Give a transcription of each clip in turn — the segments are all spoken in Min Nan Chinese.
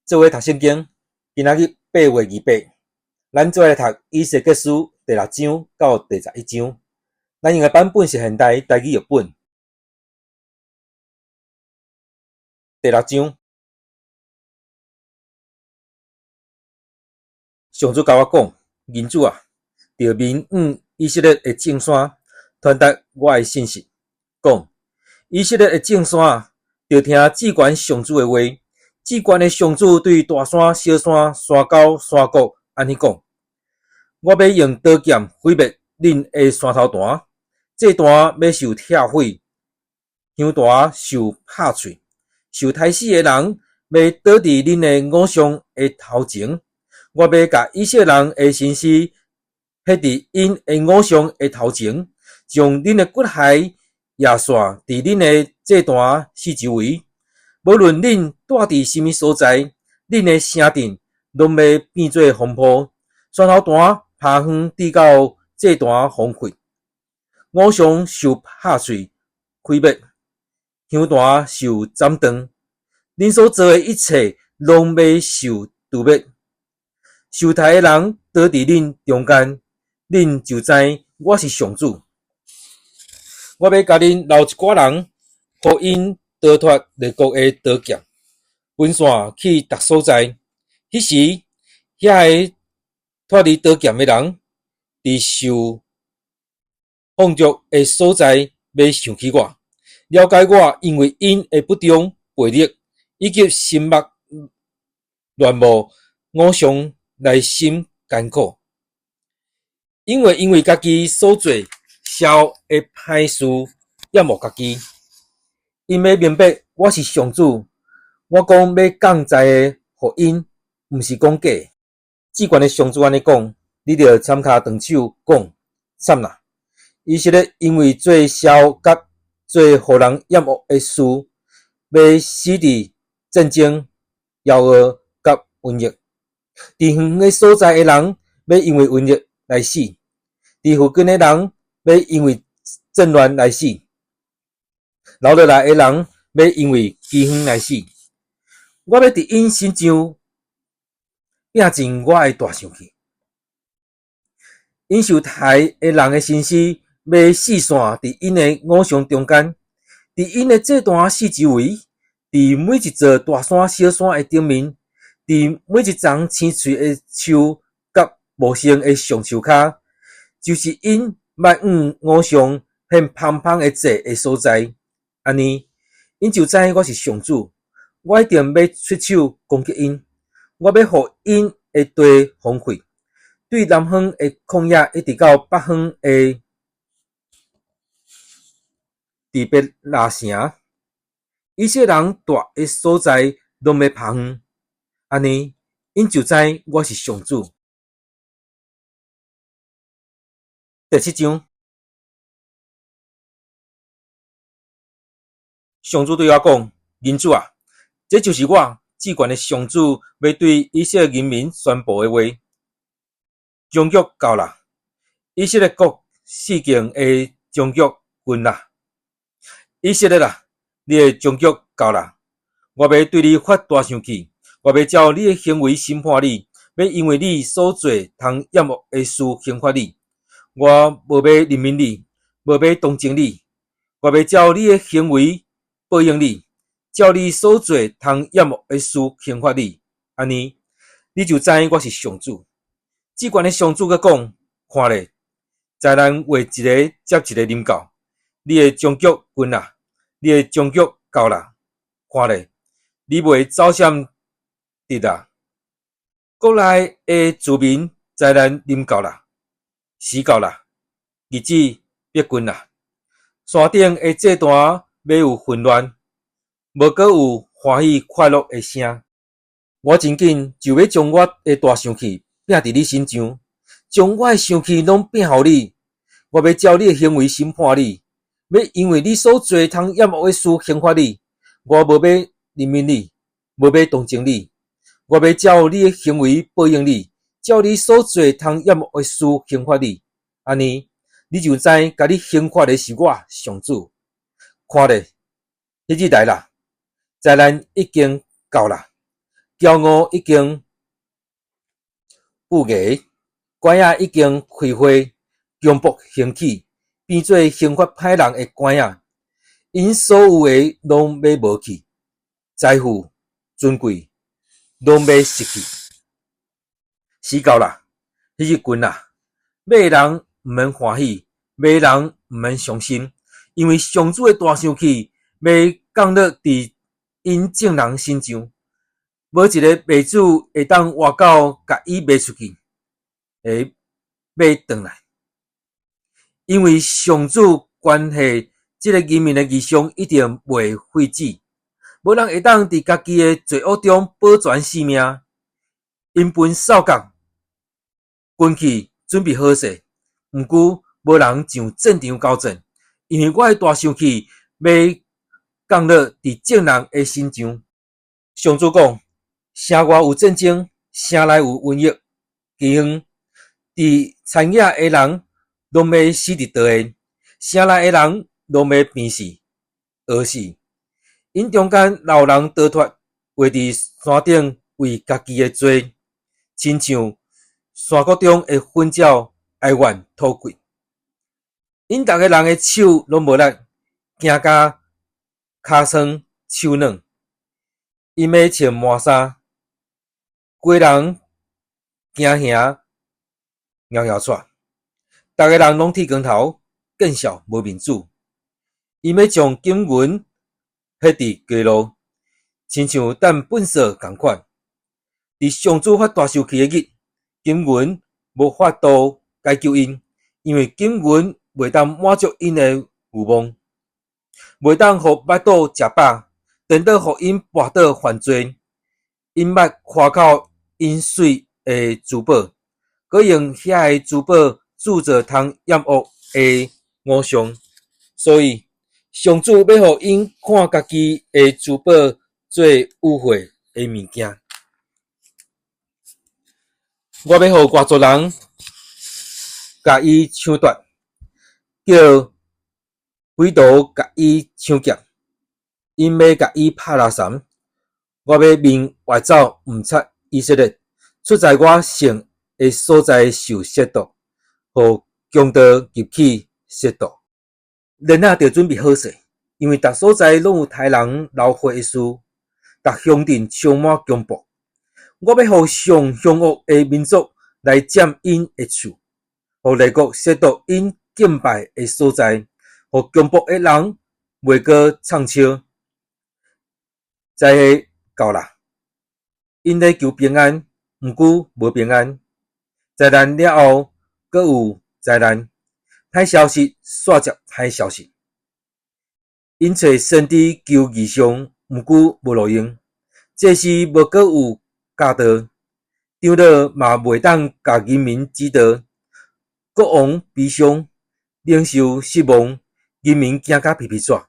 做伙讀聖經，今仔日8月28，咱做伙來讀以西結書第六章到第11章。咱用的版本是現代台語譯本。第六章，上主共我講：人子啊，著面向以色列的眾山，傳達我的信息，講：以色列的眾山啊，著聽至懸上主的話。至懸的上主對大山、小山、山溝、山谷按呢講：我欲用刀劍毀滅恁的山頭壇，祭壇欲受拆毀，香壇受拍碎，受刣死的人欲倒佇恁的偶像的頭前。我欲共以色列人的身屍撇佇𪜶的偶像的頭前，將恁的骨骸也散佇恁的祭壇四周圍。無論恁蹛佇啥物所在，恁的城鎮攏欲變做荒坡，山頭壇拋遠直到祭壇荒廢，偶像受拍碎毀滅，香壇受斬斷，恁所做的一切攏欲受誅滅。受刣的人倒佇恁中間，恁就知我是上主。我欲共恁留一寡人，予𪜶逃脫列國的刀劍，分散去逐所在。彼時，遐个脫離刀劍的人，佇受放逐的所在，欲想起我，了解我因為𪜶的不忠悖逆，以及心目戀慕偶像內心艱苦。因為家己所做邪的歹事厭惡家己，𪜶欲明白我是上主，我講欲降災的予𪜶，毋是講假的。至懸的上主按呢講，你著參跤長手講，慘啦！以色列因為做邪佮做予人厭惡的事，欲死佇戰爭、枵餓佮瘟疫。佇遠遠的所在的人，欲因為瘟疫來死；佇附近的人，欲因為戰亂來死；留落來的人，欲因為饑荒來死。我欲佇𪜶身上摒盡我的大生氣。𪜶受刣的人的身屍，欲四散佇𪜶的偶像中間，佇𪜶的祭壇四周圍，佇每一座大山小山的頂面，佇每一叢青翠的樹佮茂盛的橡樹跤，就是𪜶捌向偶像獻芳芳的祭的所在。按呢，𪜶就知我是上主，我一定欲出手攻擊𪜶，我欲予𪜶的地荒廢，對南方的曠野一直到北方的底比拉城，以色列人蹛的所在攏欲拋遠。按呢，𪜶就知我是上主。第七章，上主對我講：人子啊，這就是我至懸的上主欲對以色列人民宣布的話。終局到啦！以色列國四境的終局近啦！以色列啊，你的終局到啦！我欲對你發大生氣，我欲照你的行為審判你，欲因為你所做通厭惡的事刑罰你。我無欲憐憫你，無欲同情你，我欲照你的行為報應你，照你所做通厭惡的事刑罰你。按呢，你就知我是上主。至懸的上主閣講：看咧，災難話一個接一個臨到，你的終局近啦，你的終局到啦。看咧，你袂走閃得啦。國內的子民災難臨到啦，時到啦，日子逼近啦。山頂的祭壇欲有混亂，無閣有歡喜快樂的聲。我真緊就欲將我的大生氣摒佇你身上，將我的生氣攏摒予你。我欲照你的行為審判你，欲因為你所做通厭惡的事刑罰你。我無欲憐憫你，無欲同情你。我欲照你的行為報應你，照你所做通厭惡的事刑罰你。按呢，你就知共你刑罰的是我上主。看咧，彼日來啦，災難已經到啦，驕傲已經布牙，拐仔已經開花，強暴興起，變做刑罰歹人的拐仔。𪜶所有的攏欲無去，財富、尊貴攏欲失去。時到啦，彼日近啦，買的人毋免歡喜，賣的人毋免傷心，因為上主的大生氣欲降落佇𪜶眾人身上，無一个賣主會當活到共伊賣出去，會買轉來。因為上主關係這个人民的異象一定袂廢止，無人會當佇家己的罪惡中保全性命。𪜶分掃角，軍器準備好勢，毋過無人上戰場交戰，因為我的大生氣欲降落佇眾人的身上。上主講：城外有戰爭，城內有瘟疫、饑荒，佇田野的人攏欲死佇刀下，城內的人攏欲病死、餓死。𪜶中間若有人逃脫，會佇山頂為家己的罪，親像山谷中的糞鳥哀怨討乞。𪜶逐个人的手攏無力，驚甲尻酸手軟。𪜶欲穿麻衫，規人驚嚇搖搖掣，逐个人攏剃光頭，見笑無面子。𪜶欲將金銀彼佇街路，親像擲糞埽仝款。佇上主發大生氣的日，金銀無法度解救𪜶，因為金銀袂當滿足𪜶的慾望，袂當予腹肚食飽，顛倒予𪜶跋倒犯罪。𪜶捌誇口𪜶媠的珠寶，閣用遐个珠寶鑄造通厭惡的偶像，所以上主欲予𪜶看家己的珠寶做污穢的物件。我欲予外族人共伊搶奪，叫匪徒共伊搶劫，𪜶欲共伊拍垃圾。我欲面歪走毋插以色列，出在我聖的所在受褻瀆，予強盜入去褻瀆。恁仔著準備好勢，因為逐所在攏有刣人流血的事，逐鄉鎮充滿強暴。我欲予上兇惡的民族來佔𪜶的厝，予列國褻瀆𪜶敬拜的所在，予強暴的人袂閣暢笑。災禍到啦，𪜶咧求平安，毋過無平安。災難了後，閣有災難。歹消息煞接歹消息。𪜶揣先知求異象，毋過無路用。祭司無閣有教導，長老嘛袂當共人民指導。國王悲傷，領袖失望，人民驚甲皮皮掣。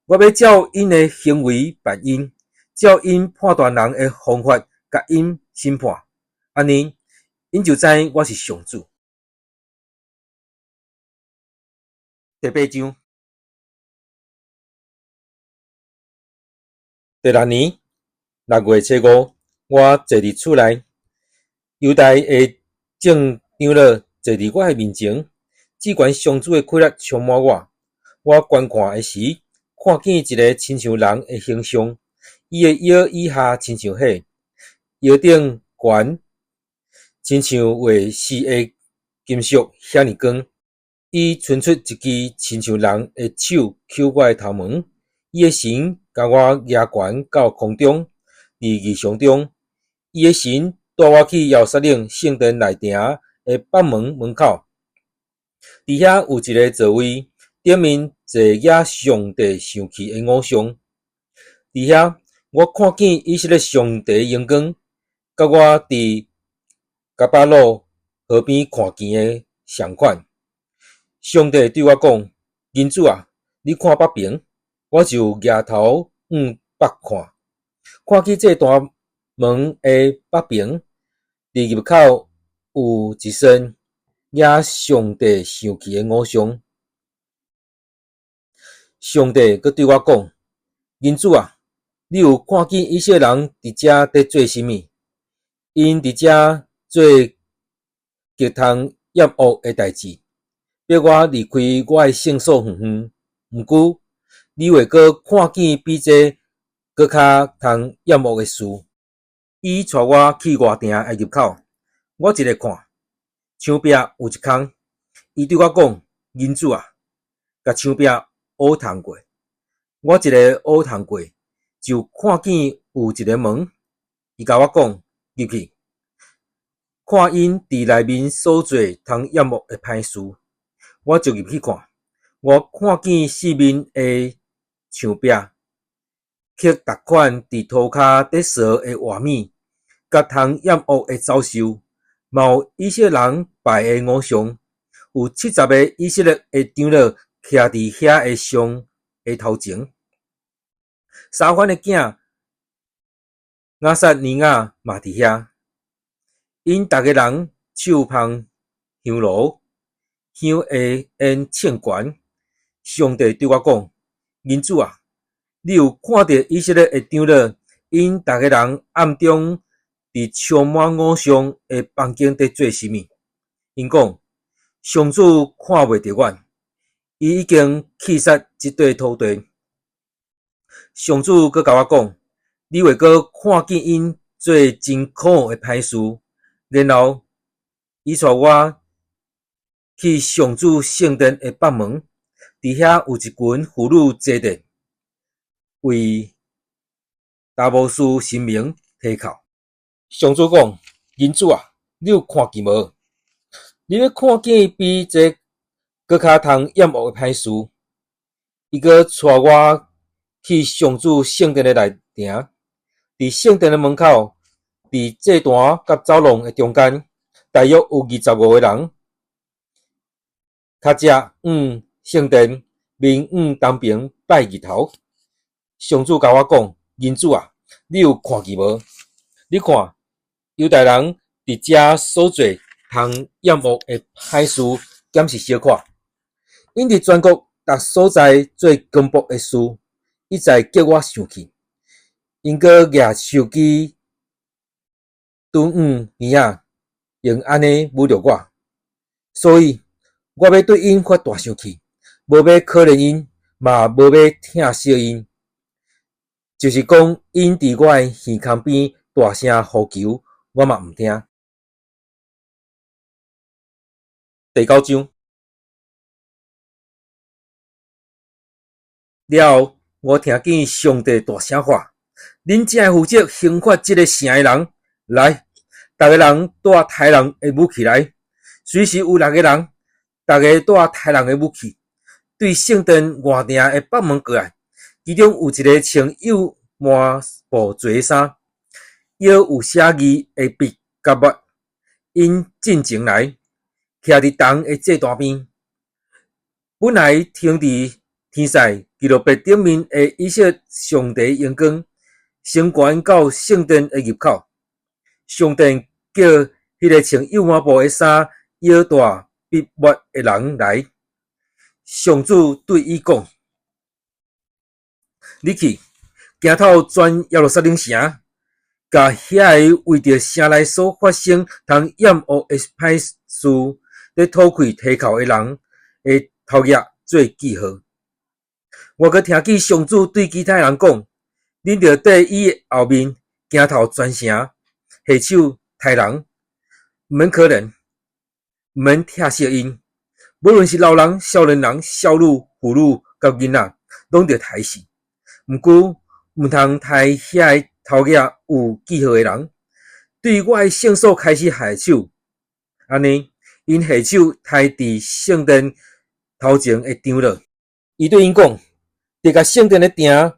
我欲照𪜶的行為辦𪜶，照𪜶判斷人的方法，共𪜶審判。按呢，𪜶就知我是上主。第八章，第六年六月初五，我坐佇厝內，猶大的眾長老坐佇我的面前，至懸上主的氣力充滿我。我觀看的時，看見一个親像人的形象，伊的腰以下親像火，腰頂懸親像畫絲的金屬遐爾光。伊伸出一支親像人的手抾我的頭毛，伊的神共我舉懸到空中，佇異象中，伊的神帶我去耶路撒冷聖殿內埕的北門門口，佇遐有一个座位，頂面坐惹上帝生氣的偶像。佇遐，我看見以色列上帝的榮光，佮我佇迦巴魯河邊看見的仝款。上帝對我講：人子啊，你看北爿。我就舉頭向北看，看見這大門的北爿，佇入口有一尊惹上帝生氣的偶像。上帝閣對我講：人子啊，你有看見以色列人佇遮佇做啥物？𪜶佇遮做極通厭惡的代誌，逼我離開我的聖所遠遠。毋過，你會閣看見比這閣較通厭惡的事。伊帶我去外埕的入口，我一下看，牆壁有一空。伊對我講：人子啊，共牆壁挖探過。我一下挖探過，就看見有一个門。伊共我講：入去，看𪜶佇內面所做通厭惡的歹事。我就入去看，我看見四面的牆壁，刻逐款佇塗跤佇趖的活物，佮通厭惡的走獸，嘛有以色列人拜的偶像，有70个以色列的長老徛佇遐个像的頭前。沙番的囝亞撒尼雅嘛佇遐，𪜶逐个人手捧香爐，香的煙衝懸。上帝對我講：人子啊，你有看著以色列的長老，𪜶逐个人暗中佇充滿偶像的房間佇做啥物？𪜶講：上主看袂著阮，伊已經棄殺這塊土地。上主閣共我講：你會閣看見𪜶做真可惡的歹事。然後，伊帶我去上主聖殿的北門，佇遐有一群婦女坐著，為達摩斯神明提哭。上主講：人子啊，你有看見無？你欲看見比這閣較通厭惡的歹事。伊閣帶我去上主聖殿的內埕，佇聖殿的門口，佇祭壇佮走廊的中間，大約有25個人，跤脊向聖殿，面向東爿拜日頭。上主共我講：人子啊，你有看見無？你看，猶大人佇遮所做通厭惡的歹事，敢是小可？𪜶佇全國逐所在做強暴的事，一再激我生氣。𪜶閣舉手機轉向邊仔，用按呢侮辱我。所以，我欲對𪜶發大生氣，無欲可憐𪜶，嘛無欲疼惜𪜶。就是講，𪜶佇我的耳孔邊大聲呼求，我嘛毋聽。第九章了後，我聽見上帝大聲喊：恁這个負責刑罰這个城的人，來，逐个人帶刣人的武器來，隨時有六个人，逐个帶刣人的武器，對聖殿外埕的北門過來。其中有一个穿幼麻布做的衫，腰有寫字的筆佮墨，𪜶進前來，徛佇東的祭壇邊。本來停佇天使基路伯頂面的以色列上帝榮光，升懸到聖殿的入口。上帝叫彼个穿幼麻布的衫、腰帶筆墨的人來。上主對伊講：你去，行透全耶路撒冷城，共遐个為著城內所發生通厭惡的歹事，咧討氣提哭的人的頭額做記號。我閣聽見上主對其他人講：恁著綴伊的後面，行透全城，下手刣人，毋免可憐，毋免疼惜𪜶，無論是老人、少年人、少女、婦女佮囡仔，攏著刣死。毋過，毋通刣遐個頭額有記號的人，對我的聖所開始下手。按呢，𪜶下手刣佇聖殿頭前的長老。伊對𪜶講：著共聖殿的埕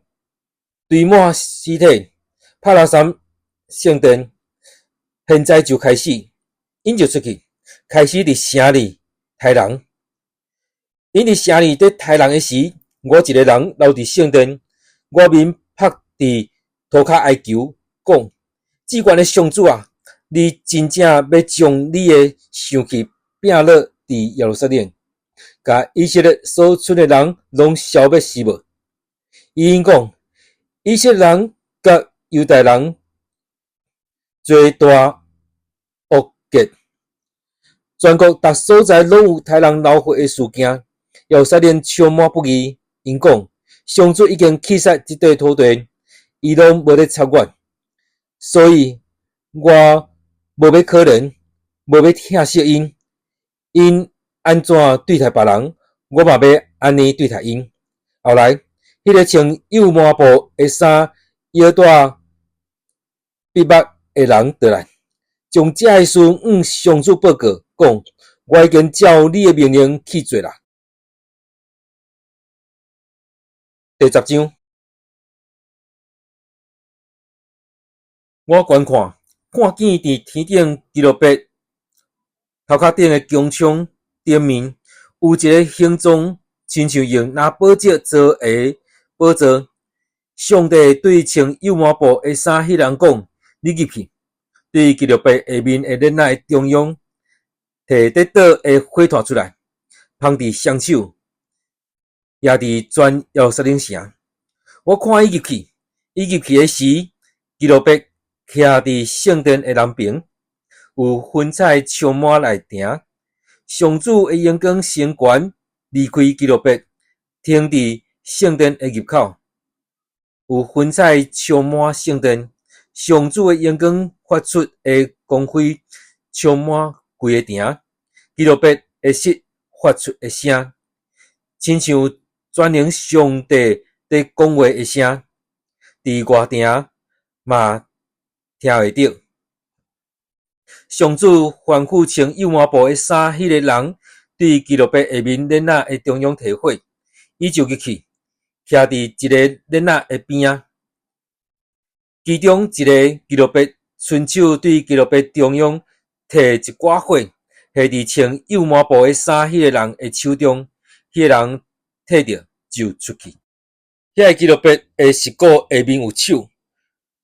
堆滿屍體，拍垃圾聖殿。現在就開始，𪜶就出去，開始佇城裡刣人。𪜶佇城裡佇刣人的時，我一个人留佇聖殿，我面伏佇塗跤哀求，講：至懸的上主啊，你真正欲將你的生氣摒落佇耶路撒冷，共以色列所剩的人攏消滅是無？伊𪜶講：以色列人猶大人罪大惡極，全國逐所在攏有刣人流血的事件。耶路撒冷充滿不義，𪜶講，上主已經棄殺這塊土地，伊攏無咧插阮，所以我無欲可憐，無欲疼惜𪜶。𪜶按怎對待別人，我嘛欲按呢對待𪜶。後來，彼个穿幼麻布的衫，腰帶篦目的人倒來，將這个事向上主報告，講，我已經照你的命令去做啦。第10章，我觀看，看見佇天頂基路伯頭殼頂的穹蒼頂面，有一个形狀，親像用藍寶石做的寶座。上帝對穿幼麻布的衫彼人講：你入去，對基路伯下面的鏈仔的中央，提跌倒的火炭出來，捧佇雙手，攑佇全耶路撒冷城。我看伊入去，伊入去的時，基路伯徛佇聖殿的南爿，有雲彩充滿內埕。上主的榮光升懸，離開基路伯，停佇聖殿的入口。有雲彩充滿聖殿，上主的榮光發出的光輝充滿規个埕。基路伯的膝發出的聲，親像全能上帝佇講話的聲，佇外埕嘛聽會著。上主吩咐穿幼麻布的衫彼个人，對基路伯下面鏈仔的中央提火，伊就入去，徛佇一个鏈仔的邊仔。其中一个基路伯伸手對基路伯中央提一寡火，下佇穿幼麻布的衫彼个人的手中，彼个人提著就出去。遐个基路伯的膝股下面有手，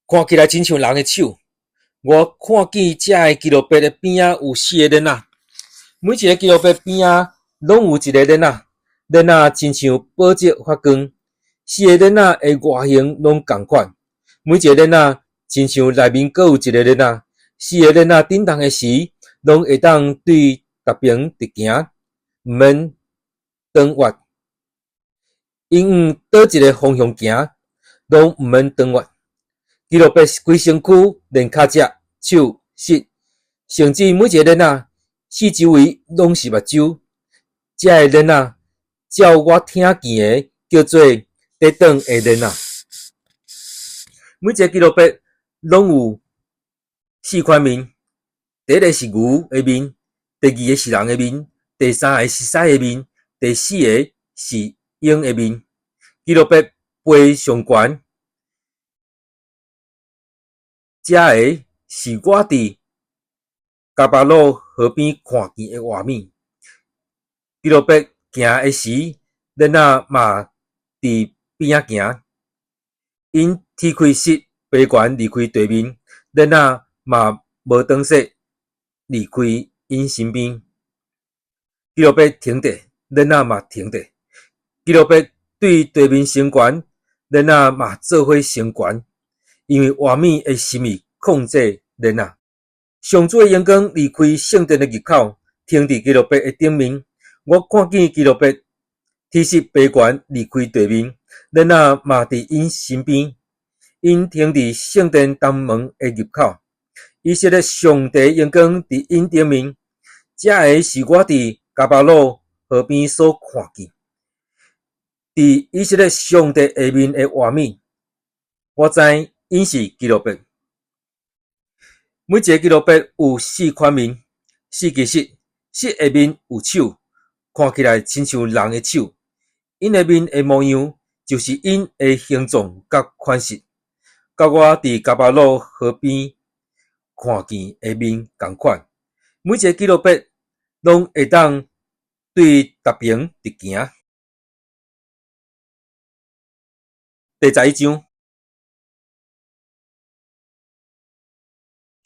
看起來親像人的手。我看見這个基路伯的邊仔有四个鏈仔，每一个基路伯邊仔攏有一个鏈仔，鏈仔親像寶石發光。四个鏈仔的外形攏仝款，每一个鏈仔親像內面閣有一个鏈仔。四个鏈仔振動的時，攏會當對逐爿直行，毋免轉彎。𪜶向佗一个方向行，攏毋免轉彎。基路伯規身軀，連跤脊、手、膝，甚至每一个鏈仔，四周圍攏是目睭。這个鏈仔，照我聽見的，叫做跌轉的鏈仔。每一个基路伯攏有四款面：第一个是牛的面，第二个是人的面，第三个是獅的面，第四个是鷹的面。基路伯飛上懸。這个是我佇迦巴魯河邊看見的畫面。基路伯行的時，鏈仔嘛佇邊仔行。𪜶踢開膝飛懸離開地面，鏈仔嘛無轉說離開𪜶身邊。基路伯停佇，鏈仔嘛停佇。基路伯對地面升懸，鏈仔嘛做伙升懸。因為活物的心意控制鏈仔。上主的榮光離開聖殿的入口，停佇基路伯的頂面。我看見基路伯踢膝飛懸離開地面，鏈仔嘛佇𪜶身邊。𪜶停佇聖殿東門的入口。以色列上帝榮光佇𪜶頂面。這个是我佇迦巴魯河邊所看見，佇以色列上帝下面的畫面。我知𪜶是基路伯，每一个基路伯有四款面，四支膝，膝下面有手，看起來親像人的手。𪜶的面的模樣，就是𪜶的形狀佮款式，佮我佇迦巴魯河邊看見的面仝款。每一个基路伯攏會當對逐爿直行。第11章。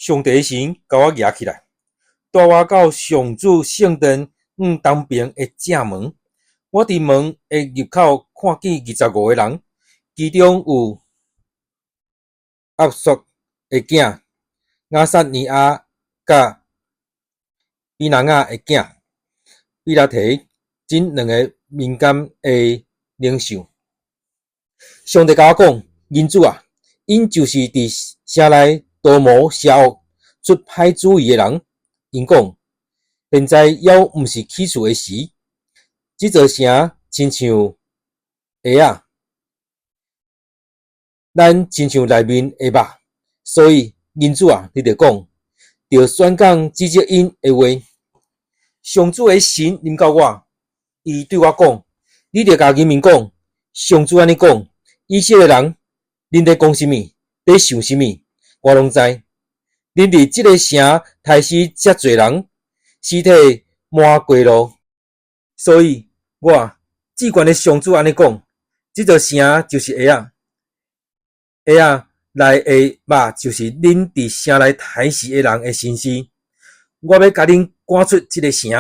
上帝神共我举起來，帶我到上主聖殿向東爿的正門。我佇門的入口看見25個人，其中有押朔的囝亞撒尼亞佮比拿雅的囝比拉提，這兩个民間的領袖。上帝共我講：人子啊，𪜶就是佇城內圖謀邪惡、出歹主意的人。𪜶講：現在猶毋是起厝的時，這座城親像鞋仔，咱親像內面的肉。所以，人子啊，你著講，著宣講指責𪜶的話。上主的神臨到我，伊對我講：你著共人民講，上主按呢講：以色列人，恁咧講啥物，咧想啥物，我攏知。恁佇這个城刣死遮濟人，屍體滿街路。所以，我至懸的上主按呢講：這座城就是鞋仔，鞋仔內的肉就是恁佇城內刣死的人的身屍。我欲共恁趕出這个城，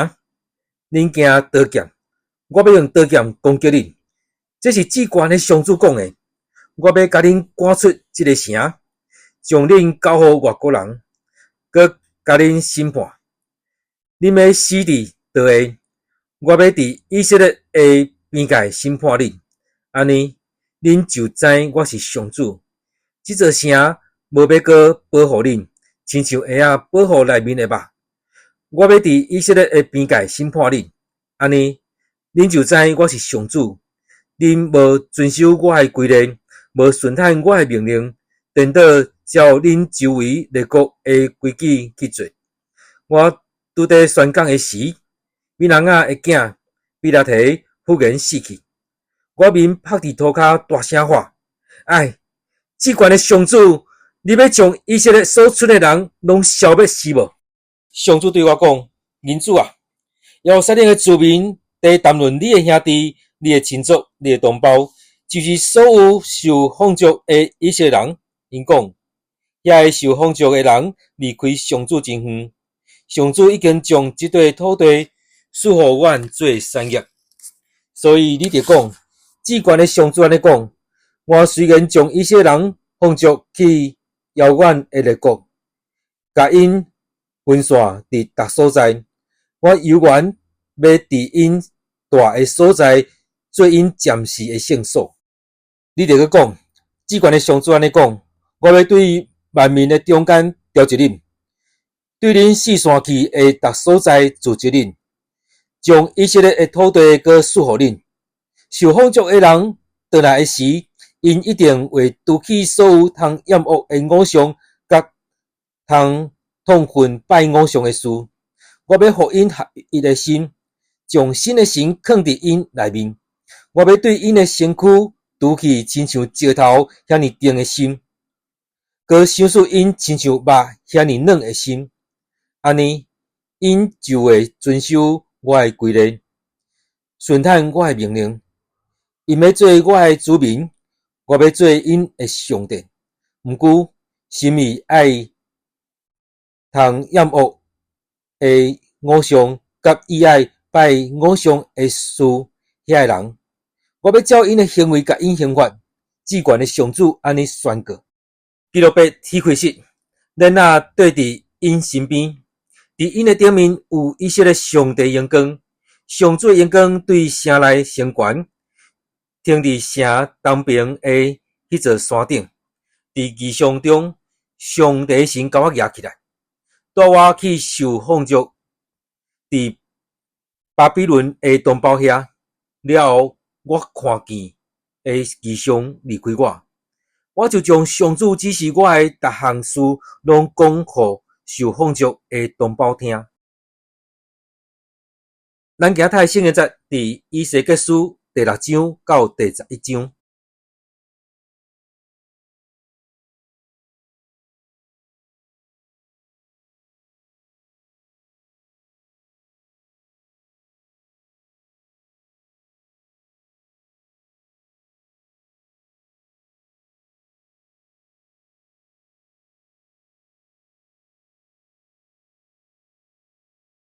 恁驚刀劍，我欲用刀劍攻擊恁。這是至懸的上主講的。我欲共恁趕出這个城，將恁交予外國人，閣共恁審判。恁欲死佇刀下，我欲佇以色列的邊界審判恁，按呢，恁就知我是上主。這座城無欲閣保護恁，親像鞋仔保護內面的肉。我欲佇以色列的邊界審判恁，按呢，恁就知我是上主。恁無遵守我的規例，無順趁我的命令，顛倒照恁周圍列國的規矩去做。我拄咧宣講的時，比拿雅的囝比拉提忽然死去。我面覆佇塗跤，大聲喊：唉！至懸的上主，你欲將以色列所賰的人攏消滅是無？上主對我講：人子啊，耶路撒冷的子民佇談論你的兄弟、你的親族、你的同胞，就是所有受放逐的以色列人。𪜶講，遐个受放逐的人離開上主真遠，上主已經將這塊土地賜予阮做產業。所以你著講，至懸的上主按呢講：我雖然將以色列人放逐去遙遠的列國，共𪜶分散佇逐所在，我猶原欲佇𪜶蹛的所在做𪜶暫時的聖所。你著閣講，至懸的上主按呢講：我欲對萬民的中間調一忍，對恁四散去的逐所在聚一忍，將以色列的土地閣賜予恁。受放逐的人轉來的時，𪜶一定會除去所有通厭惡的偶像，佮通痛恨拜偶像的事。我欲予𪜶合一的心，將新的神囥佇𪜶內面。我欲對𪜶的身軀除去親像石頭遐爾硬的心，閣賞賜𪜶親像肉遐爾軟的心。按呢，𪜶就會遵守我的規例，順趁我的命令。𪜶欲做我的子民，我欲做𪜶的上帝。毋過，心意愛通厭惡的偶像，佮意愛拜偶像的事遐个人，我欲照𪜶的行為共𪜶刑罰。至懸的上主按呢宣告。基路伯鐵開室，鏈仔綴佇𪜶身邊，佇𪜶的頂面有以色列上帝榮光。上主的榮光對城內升懸，停佇城東爿的彼座山頂。佇異象中，上帝神共我舉起來，帶我去受放逐佇巴比倫的同胞遐。了後，我看見的異象離開我，我就將上主指示我的逐項事攏講予受放逐的同胞聽。咱今仔讀的聖經節佇以西結書第六章到第11章。